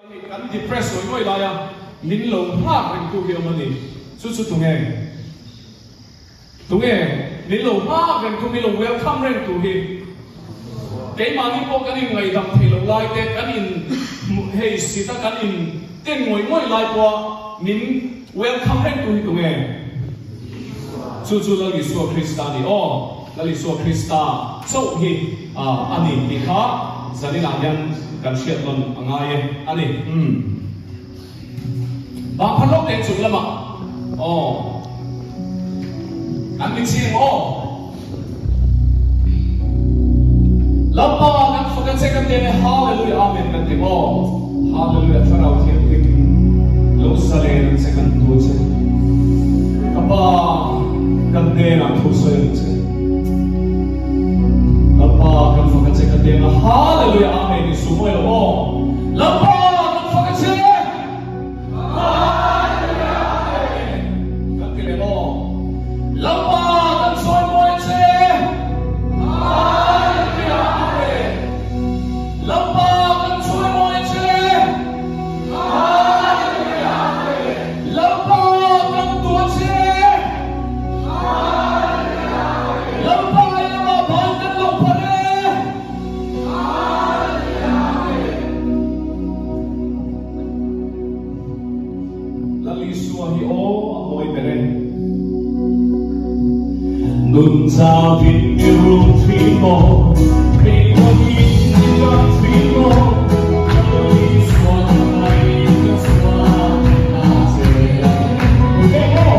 Hei kan depress ngawih ngawih laia min lo nghak rengtu hi awm a ni. Chu chu tunge? Tunge min lo nghak rengtu, min lo welcome rengtu hi? Keimahni pawh kan inngaidam thei lo lai te, kan in hei sit a kan in ten ngawih ngawih lai pawha min welcome rengtu hi tunge? Chu chu Lal Isua Krista a ni. Aw, Lal Isua Krista chauh hi a ni tih kha zaninah hian kan hriat nawn a ngai e a ni. Umm. Vangphan lawk leh chung lamah aw kan mi ching aw. Lalpa kan fak a che kan ti a ni Hallelujah Amen kan ti maw Hallelujah Thlarau Thianghlim lo zalen ang che kan tu che ka pa kan hnenah thu sawi ang che Lalpa kan fak a che kan ti a Hallelujah Amen i su mawi lo aw Lalpa kan fak a che Kan ti leh maw? Lalpa kan sawi mawi che. Lalpa kan sawi mawi che. Lalpa kan duh che. Lalpa i lamah ban kan lo phar e. Lal Isua hi aw a mawi ber e. Nun zauhin i rum thin maw, kei pawhin i ṭap thin maw, Lal Isua hmai ka chhuak ta che. Kei maw?